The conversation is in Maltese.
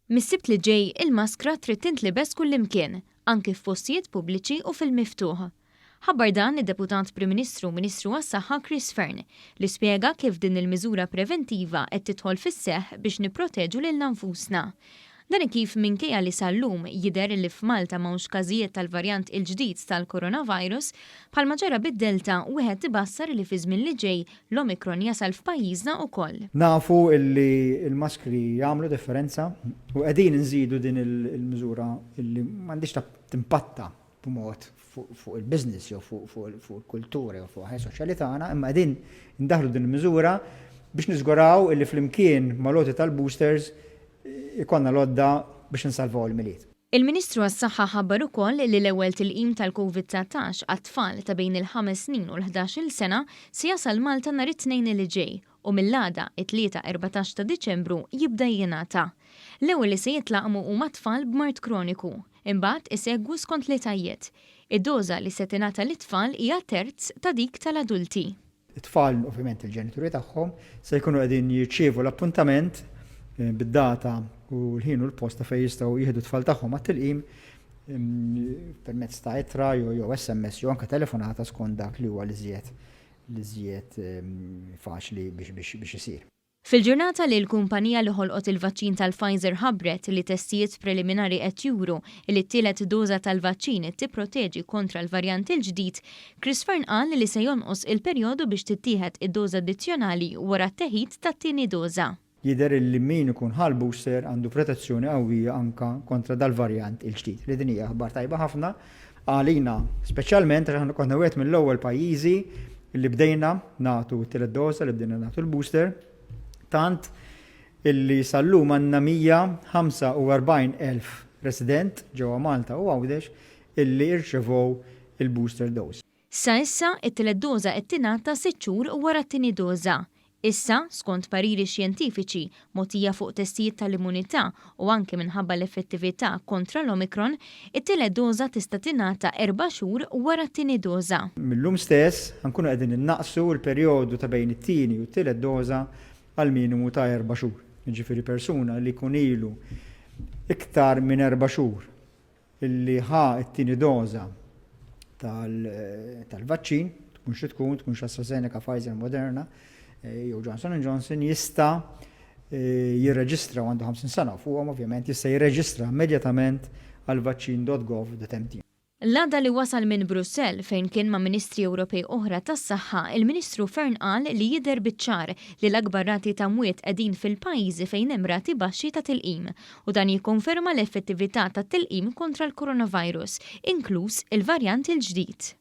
Mis-Sibt li ġej, il-maskra trid tintlibes kullimkien, anki f'postijiet pubbliċi u fil-miftuħ. Ħabbar dan id-Deputat Prim Ministru u Ministru għas-Saħħa Chris Fearne, li spjega kif din il-miżura preventiva qed tidħol fis-seħħ biex nipproteġu lilna nfusna. Dan hekk kif minkejja li sal-lum jidher li f'Malta m'hawnx każijiet tal-varjant il-ġdid tal-coronavirus, bħalma ġara bid-Delta, wieħed ibassar li fiż-żmien li ġej l-Omicron jasal f'pajjiżna ukoll. Nafu illi l-maskri jagħmlu differenza u qegħdin inżidu din il-miżura illi m'għandhiex timpatta b'mod fuq il-business jew fuq il-kultura jew fuq il-ħajja soċjali tagħna, imma qegħdin indaħħlu din il-miżura biex niżguraw illi flimkien mal-għoti tal-boosters ikollna l-għodda biex insalvaw il-Milied. Il-Ministru għas-Saħħa ħabbar ukoll li l-ewwel tilqim tal-Covid 19 għat-tfal ta' bejn il-ħames snin u l-ħdax-il sena se jasal Malta nhar it-Tnejn li ġej u mill-għada, it-Tlieta 14 ta' Diċembru, jibda jingħata. L-ewwel li se jitlaqqmu huma tfal b'mard kroniku, imbagħad isegwu skont l-etajiet. Id-doża li se tingħata lit-tfal hija terz ta' dik tal-adulti. It-tfal, ovvjament il-ġenituri tagħhom, se jkunu qegħdin jirċievu l-appuntament bid-data u l-ħin u l-post ta' fejn jistgħu jieħdu t-tfal tagħhom għat-tilqim permezz ta' ittra jew SMS jew anke telefonata skont dak li huwa l-iżjed l-iżjed faċli biex isir. Fil-ġurnata li l-kumpanija li ħolqot il-vaċċin tal-Pfizer ħabbret li testijiet preliminari qed juru li t-tielet doża tal-vaċċin tipproteġi kontra l-varjant il-ġdid, Chris Fearne qal li se jonqos il-perjodu biex tittieħed id-doża addizzjonali wara t-teħid tat-tieni doża. Jidher illi min ikun ħa l-booster għandu protezzjoni qawwija anke kontra dal-varjant il-ġdid, li din hija aħbar tajba ħafna għalina speċjalment għax aħna konna wieħed mill-ewwel pajjiżi li bdejna nagħtu t-tielet doża, li bdejna nagħtu l-booster, tant illi sal-lum għandna 145,000 resident ġewwa Malta u Għawdex illi rċevew il-booster dose. Sa issa, it-tielet doża qed tingħata sitt xhur wara t-tieni doża. Issa, skont pariri xjentifiċi mogħtija fuq testijiet tal-immunità u anki minħabba l-effettività kontra l-Omicron, it-tielet doża tista' tingħata erba' xhur wara t-tieni doża. Mil-lum stess, ħa nkunu qegħdin innaqqsu l-perjodu ta' bejn it-tieni u t-tielet doża għal minimu ta' erba' xhur. Jiġifieri persuna li jkun ilu iktar minn erba' xhur li ħa t-tieni doża tal-vaċċin, tkun xi tkun, tkunx AstraZeneca, Pfizer, Moderna jew Johnson and Johnson, jista' jirreġistra u għandu 50 sena u fuqhom ovvjament jista' jirreġistra immedjatament għal vaċċin.gov.mt. L-għada li wasal minn Brussell, fejn kien ma' Ministri Ewropej oħra tas-Saħħa, il-Ministru Fearne qal li jidher biċ-ċar li l-akbar rati ta' mwiet qegħdin fil-pajjiżi fejn hemm rati baxxi ta' tilqim u dan jikkonferma l-effettività tat-tilqim kontra l-coronavirus, inkluż il-varjant il-ġdid.